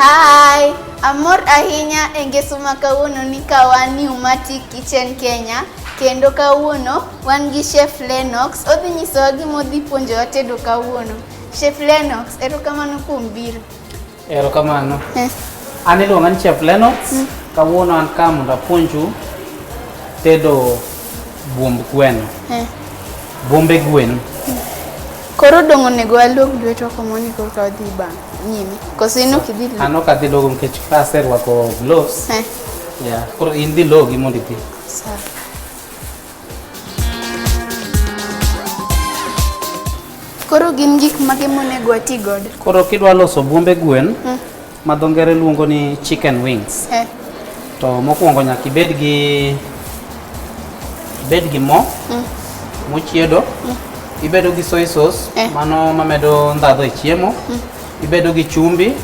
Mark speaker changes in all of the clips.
Speaker 1: Hi, amor ahinya e ngeso ma kawuono ni ka wan Pneumatic Kitchen Kenya kendo kawuono wan gi Chef Lennox odhi nyisowa gima odhi puonjowa tedo kawuono. Chef Lennox, erokamano kuom biro.
Speaker 2: Erokamano.
Speaker 1: Eh.
Speaker 2: An iluonga ni Chef Lennox. Kawuono an ka mondo apuonju tedo buomb gweno.
Speaker 1: Eh.
Speaker 2: Buombe gwen.
Speaker 1: Koro dong' onego waluog lwetwa komoni korka wadhi bang' nyime. Koso in ok idhi
Speaker 2: An ok adhi logo nikech ka aserwako gloves.
Speaker 1: Eh.
Speaker 2: Yeah. Koro in dhi logi mondo idhi.
Speaker 1: Sawa. Koro gin gik mage monego wati godo?
Speaker 2: Koro kidwa loso buombe gwen ma dho ngere luongo ni chicken wings.
Speaker 1: Eh.
Speaker 2: To mokwongo nyaka ibed gi mo mochiedo. Ibedo gi soy sauce
Speaker 1: Eh.
Speaker 2: mano mamedo ndhadho e chiemo. Ibedo gi chumbi.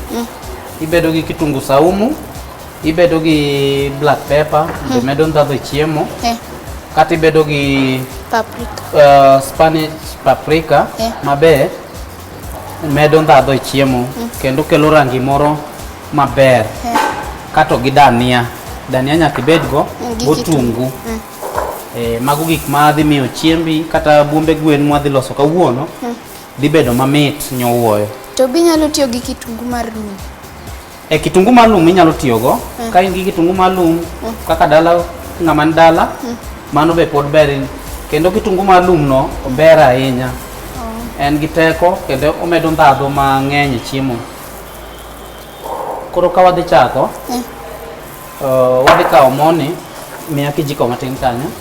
Speaker 2: Ibedo gi kitungu saumu. Ibedo gi black pepper be medo ndhadho e chiemo.
Speaker 1: Eh.
Speaker 2: Kata ibedo gi
Speaker 1: Paprika.
Speaker 2: Spanish paprika
Speaker 1: Eh.
Speaker 2: maber medo ndhadho e chiemo kendo kelo rangi moro maber.
Speaker 1: Eh.
Speaker 2: Kato gi dania. Dania nyaka ibedgo
Speaker 1: Gi
Speaker 2: gotungu. Eh, mago gik ma dhi miyo chiembi kata buombe gwen mwadhi loso kawuono dhi bedo mamit nyowuoyo.
Speaker 1: To be inyalo tiyo gi kitungu mar lum.
Speaker 2: E kitungu mar lum inyalo tiyogo. Ka in gi kitungu mar lum kaka dala ng'ama ni dala mano be pod ber. Kendo kitungu mar lum no ober ahinya. En gi teko kendo omedo ndhadhu mang'eny e chiemo. Koro ka wadhi chako, wadhi kawo moni, miya kijiko matin kanyo.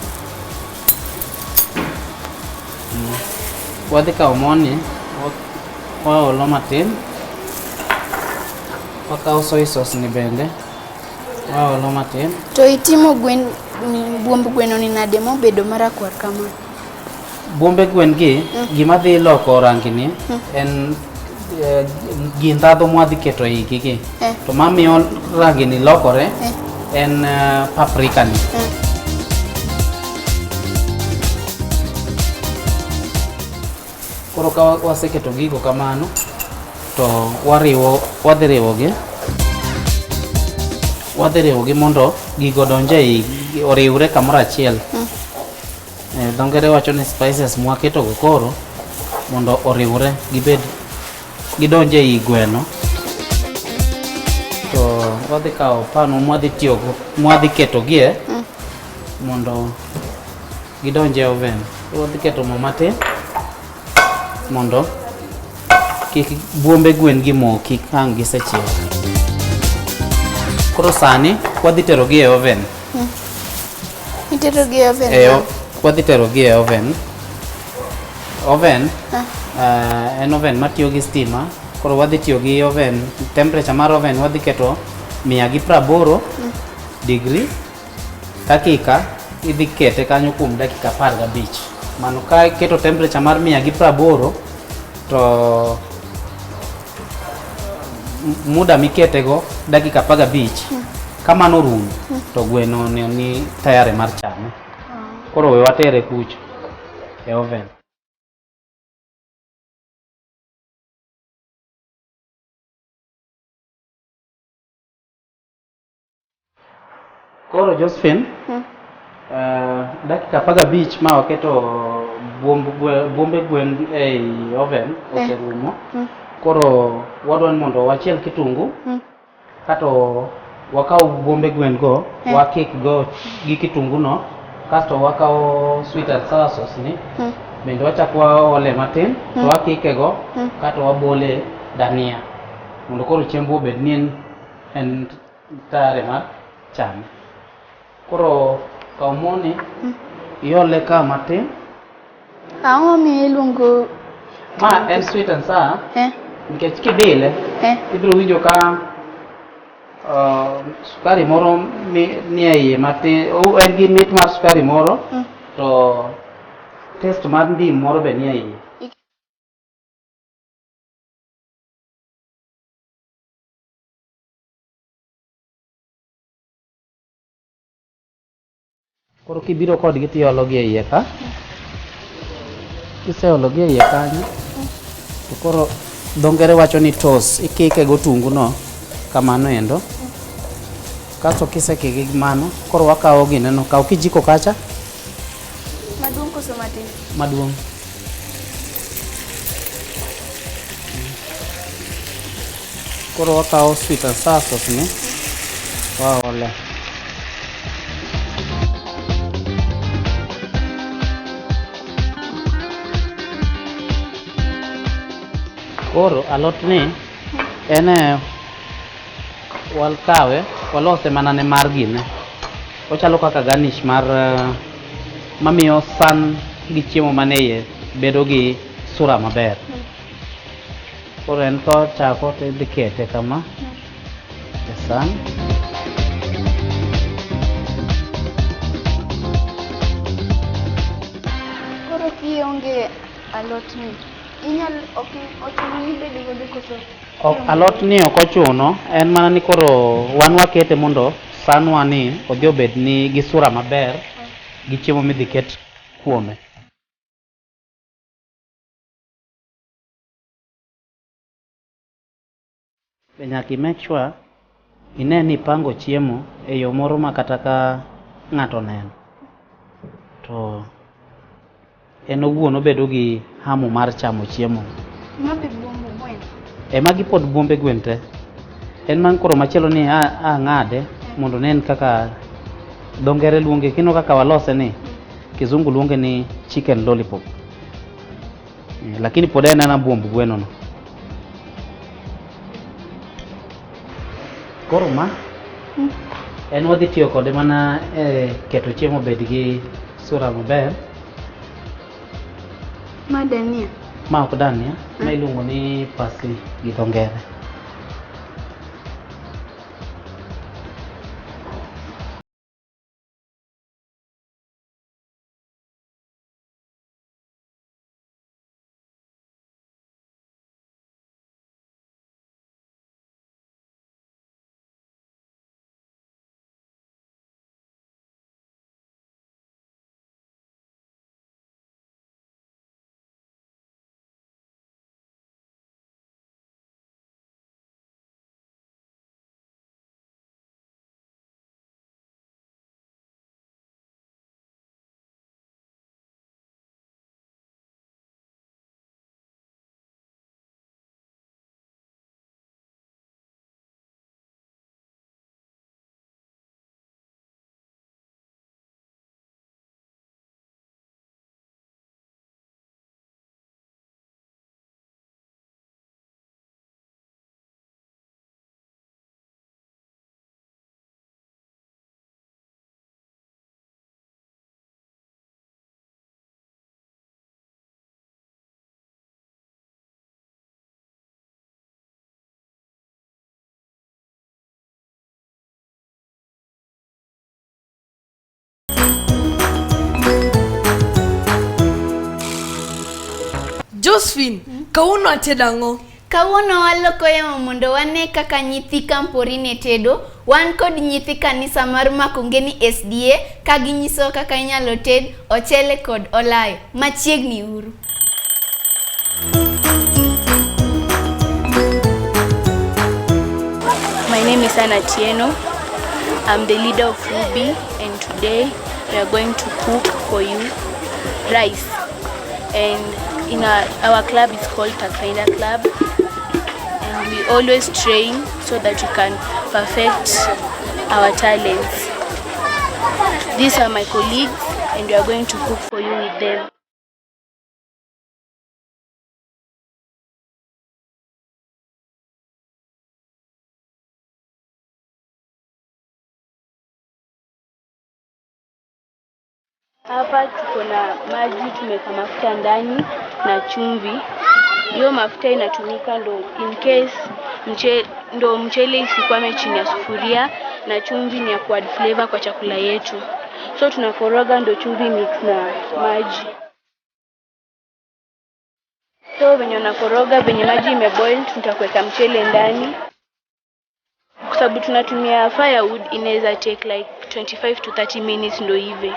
Speaker 2: Wadhi kawo moni, waolo matin. Wakawo soy sauce ni bende, waolo matin.
Speaker 1: To itimo gwen buomb gweno ni nade mobedo marakwar kama?
Speaker 2: Buombe gwen gi, gima dhi loko rangi ni en gi ndhadhu mwadhi keto e igi gi.
Speaker 1: Eh.
Speaker 2: To mamiyo rangi ni lokore
Speaker 1: Eh.
Speaker 2: en paprika ni. Koro ka waseketo gigo kamano to wariwo wadhi riwogi wadhi riwogi mondo gigo donj ei oriwre kamoro achiel. Dho ngere wacho ni spices mwaketogo koro mondo oriwre gibed gidonj ei gweno. To wadhi kawo pan mwadhi tiyogo mwadhi ketogie mondo gidonj e oven. Wadhi keto mo matin mondo kik buombe gwen gi moki ang' gisechiek. Koro sani wadhi terogi e oven.
Speaker 1: Itero gi e oven.
Speaker 2: E, wadhi terogi e oven. Oven en oven matiyo gi stima. Koro wadhi tiyo gi oven, temperature mar oven wadhi keto 180 degree. Dakika idhi kete kanyo kuom dakika 15. Mano ka iketo temperature mar 180 to muda miketego dakika 15 kamano orumo to gweno ni, ni tayari mar chame. Koro we watere kucho e oven. Koro Josephine, dakika 15 ma waketo buombe gwen ei oven oserumo. Koro wadwa ni mondo wachiel kitungu kato wakaw buombe gwen go wakik go gi kitungu no kasto wakawo sweet and sour sauce ni bende wachak waole matin to wakike go kato wabole dania mondo koro chiemb obed ni en tayari mar chame. Koro kaw moni iole ka matin.
Speaker 1: Ang'o momiyo iluongo
Speaker 2: Ma en sweet and sour
Speaker 1: eh,
Speaker 2: nikech kibile
Speaker 1: eh,
Speaker 2: ibiro winjo ka sukari moro ni e iye matin, en gi mit mar sukari moro to taste mar ndim moro be ni e iye. Koro kibiro kodgi tiologi e iye ka. Kiseologi e iye kanyo, to koro dho ngere wacho ni toss, ikike gotungu no. Kamano endo. Kasto kisekike gi mano, koro wakawo gineno, kaw kijiko kacha.
Speaker 1: Maduong' koso matin?
Speaker 2: Maduong'. Koro wakawo sweet and sour sauce ni, waole. Koro alot ni en e wakawe walose mana ne mar gine. Ochalo kaka garnish mar mamiyo san gi chiemo mane iye bedo gi sura maber. Koro en kochako to idhi kete kama e san.
Speaker 1: Koro kionge alot ni, inyal ok ochuno ni ibed godo koso?
Speaker 2: Ok, alot ni ok ochuno, en mana ni koro wan wakete mondo sanwa ni odhi obed ni gi sura maber gi chiemo midhi ket kuome. Be nyaka i make sure ine ni ipango chiemo e yo moro ma kata ka ng'ato oneno to en owuon obedo gi hamu mar chamo chiemo.
Speaker 1: Ma be buomb gwen.
Speaker 2: E magi pod buombe gwen te. En man koro machielo ni a ng'ade mondo onen kaka dho ngere luonge, kino kaka walose ni, kizungu luonge ni chicken lollipop. Lakini pod en ana buomb gweno no. Koro ma en wadhi tiyo kode mana e keto chiemo obed gi sura maber.
Speaker 1: Ma dania.
Speaker 2: Ma ok dania, ma iluongo ni parsley gi dho ngere.
Speaker 3: Josephine, kawuono atedo ang'o?
Speaker 1: Kawuono waloko yamo mondo wane kaka nyithi Kamporine tedo. Wan kod nyithi kanisa mar Makongeni SDA ka ginyiso kaka inyalo ted ochele kod olayo. Machiegni uru.
Speaker 4: My name is Anna Tieno. I'm the leader of Ruby, and today we are going to cook for you rice. And in our club is called Pathfinder Club, and we always train so that we can perfect our talents. These are my colleagues, and we are going to cook for you with them. Hapa tuko na maji, tumeweka mafuta ndani na chumvi. Hiyo mafuta inatumika ndo in case ndo mchele isikwame chini ya sufuria, na chumvi ni ya ku add flavor kwa chakula yetu. So tunakoroga ndo chumvi mix na maji. So venye unakoroga, venye maji imeboil, tutakuweka mchele ndani. Kwa sababu tunatumia firewood, inaweza take like 25 to 30 minutes ndo ive.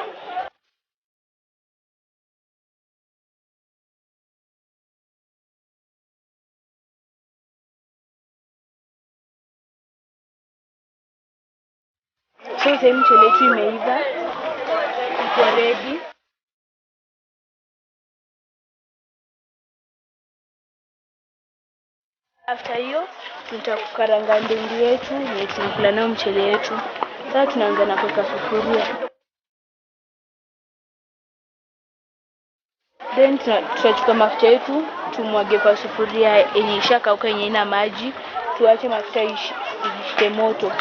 Speaker 4: So sasa mchele yetu imeiva, iko ready. After hiyo tutakukaranga ndengu yetu yenye tunakula nayo mchele yetu. Sasa tunaanza na kuweka sufuria. Then tutachukua mafuta yetu tumwage kwa sufuria yenye ishakauka yenye ina maji, tuache mafuta ishike moto.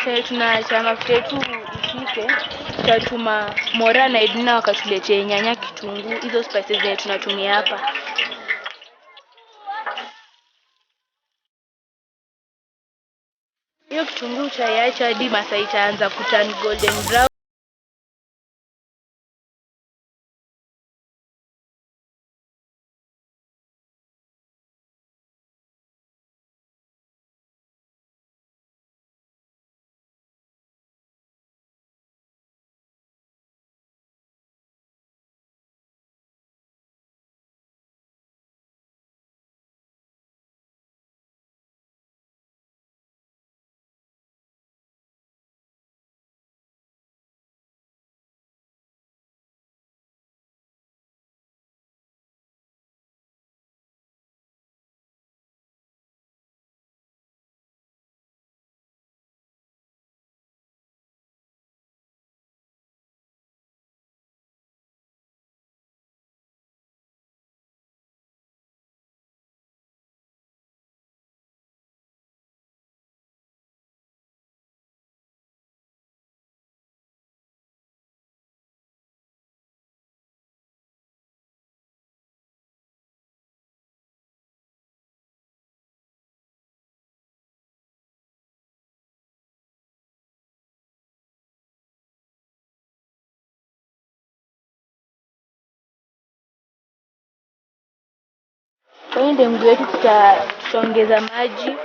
Speaker 4: Sasa tunaacha mafuta yetu ishike, tutatuma Mora na Edna wakatuletee nyanya, kitunguu, hizo spices zenye tunatumia hapa. Hiyo kitunguu utaiacha hadi masaa itaanza kuturn golden brown. Kwa hiyo ndengu yetu tutaongeza maji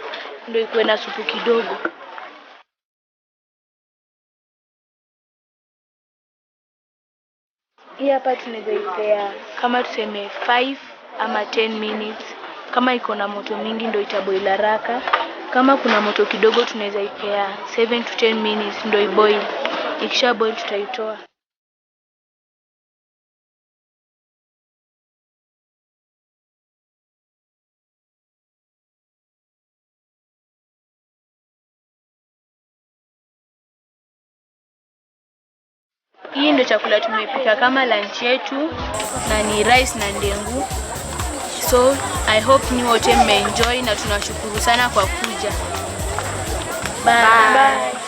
Speaker 4: ndio ikuwe na supu kidogo. Hii hapa tunaweza ipea kama tuseme 5 ama 10 minutes. Kama iko na moto mingi ndio itaboil haraka. Kama kuna moto kidogo tunaweza ipea 7 to 10 minutes ndio iboil. Ikisha boil tutaitoa. Hii ndio chakula tumepika kama lunch yetu, na ni rice na ndengu. So I hope ni wote mmeenjoy na tunashukuru sana kwa kuja. Bye. Bye.